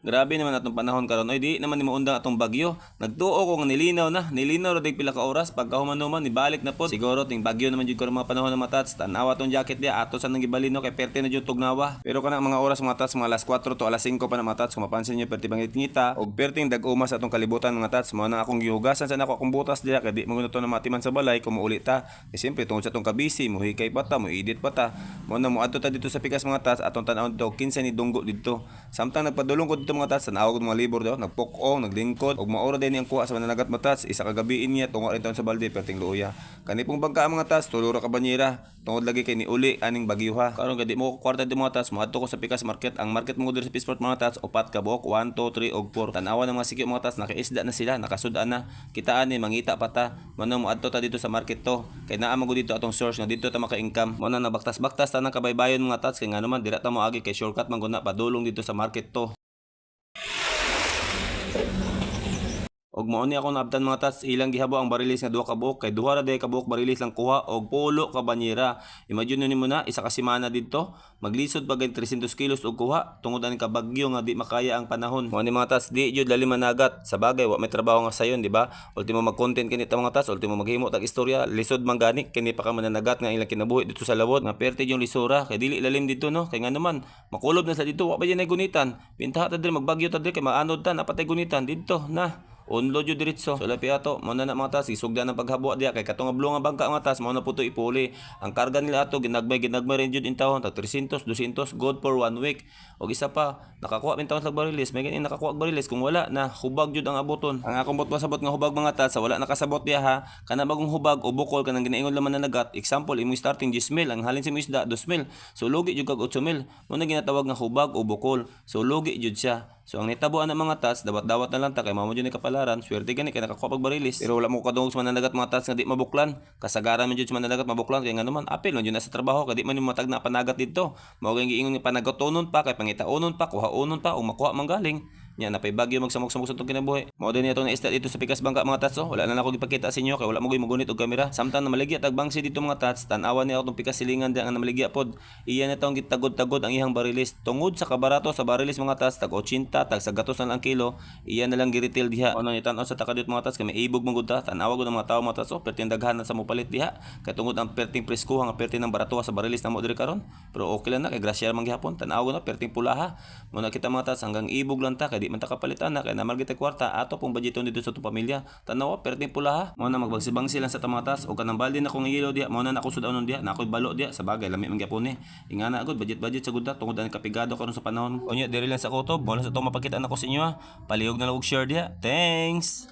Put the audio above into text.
Grabe naman atong panahon karon. Oy, di naman ni moundang atong bagyo. Nagtuo ko nga nilinaw na. Nilinaw ra dig pila ka oras. Pagkahuman naman nibalik na pod. Siguro ting bagyo naman jud karon mga panahon ng mga tats. Tan-awa tong jacket diya ato sa nang gibalino kay perte na jud tugnawa. Pero kanang mga oras, mga tats, mga alas 4 to alas 5 pa na, mga tats, kung mapansin niyo, perte bangit ngita og perting dag-uma sa atong kalibutan, mga tats. Mao na akong gihugasan sa nako akong butas diya kay di mo to na matiman sa balay kung muuli ta. Kay siyempre tungod sa atong kabisi, muhikay pa ta, mo edit pa ta. Mao na moadto ta dito sa pikas, mga tats, atong tan-awon dito kinsa ni dunggo didto. Samtang nagpadulong ko dito, mga tats, tan-awag mga libor daw, nagpuk-ong, naglingkod, ug maura din ang kuha sa mananagat, mga tats, isa ka gabiin niya tungo rin taon sa balde, perting luoya. Kani pong bangka, mga tats, tulo ra ka banyera, tungod lagi kay niuli aning bagyo ha. Karon kay di mo ko kwarta di, mga tats, moadto ko sa pikas market. Ang market mo diri sa Pisport, mga tats, upat ka buok, 1, 2, 3 ug 4. Tan-awa ng mga sikyo, mga tats, nakaisda na sila, nakasud-an na. Kita ani mangita pa ta. Mao na moadto ta dito sa market to. Kay naa man gud dito atong source nga dito ta maka-income. Mao na nabaktas-baktas ta ng kabaybayon, mga tats, kay ngano man dira ta moagi kay shortcut man gud na padulong dito sa market to. Og mao ni ako naabtan, mga tats, ilang gihabo ang barilis nga duha ka buok kay duha ra day ka buok barilis lang kuha og pulo ka banyera. Imagine nimo na isa ka semana didto, maglisod pa gani 300 kilos og kuha tungod ani ka bagyo nga di makaya ang panahon. Mao ni, mga tats, di jud lalim managat. Sa bagay wa may trabaho nga sayon, di ba? Ultimo mag-content kini ta, mga tats, ultimo maghimo tag istorya, lisod man gani kini pa ka mananagat nga ilang kinabuhi dito sa lawod nga perte yung lisura kay dili lalim dito, no? Kay ngano man makulob na sa dito, wa pa jud nay gunitan. Pintaha ta diri, magbagyo ta diri kay maanod ta, napatay gunitan didto na. Unload yun diretso. So lapi ato, mao na mga tas, isugda ng paghabo diya kay katong nga nga bangka, mga tas, mao na puto ipuli. Ang karga nila ato ginagmay ginagmay rin jud in taon, tag 300, 200, good for one week. Og isa pa, nakakuha min taon sa barilis, may ganin nakakuha og barilis, kung wala na hubag jud ang abuton. Ang akong bot pasabot nga hubag, mga tas, sa wala nakasabot diya ha, kana bagong hubag o bukol kanang ginaingon laman na nagat. Example, imong starting 10 mil, ang halin sa imong isda 2 mil. So lugi jud kag 8 mil. Mao na ginatawag nga hubag o bukol. So lugi jud siya. So ang nitabo ana, mga tats, dawat-dawat na lang ta kay mao jud ni kapalaran, swerte gani kay nakakuha pag barilis. Pero wala mo kadungog sa mananagat, mga tats, nga di mabuklan. Kasagaran man jud sa mananagat mabuklan kay ngano man apil man jud na sa trabaho kay di man yung matag na panagat didto. Mao kay giingon nga panagatonon pa kay pangitaonon pa, kuhaonon pa ug makuha man galing. Nya napay bagyo magsamok-samok sa itong kinabuhi. Mao din ito na isda dito sa pikas bangka, mga tats oh. Wala na nako gipakita sa inyo kay wala mo mugunit og kamera. Samtang namaligya tag bangsi dito, mga tats, tan-awa ni atong pikas silingan diya nga namaligya pod. Iya na tong gitagod-tagod ang iyang barilis. Tungod sa kabarato sa barilis, mga tats, tag 80, tag sa gatos na lang kilo, iya na lang giretail diha. Ano ni tan-aw sa takadiyot, mga tats, kay may ibog man gud ta. Tan-awa gud ang mga tawo, mga tats oh, perting daghan na sa mopalit diha. Kay tungod ang perting preskuha nga perting ng baratuha sa barilis namo diri karon. Pero okay lang na kay grasya man gihapon. Tan-awa gud na perting pulaha. Muna kita, mga tats, hanggang ibog lang ta kay di man ta kapalit ana kay namal kita kwarta ato pong budgeton dito sa atong pamilya. Tanawa perting pulaha. Mao na magbagsi-bangsi lang sa ta, mga tats, og kanang balde na kong yelo diha mao na nako sud-anon diha na ako'y balo diha. Sa bagay lami man gyapon ni. Ingana agud budget budget sa gud ta tungod ang kapigado karon sa panahon. Unya diri lang sa kutob, mo lang sa to mapakita nako sa inyo ha. Palihog na lang og share diha. Thanks.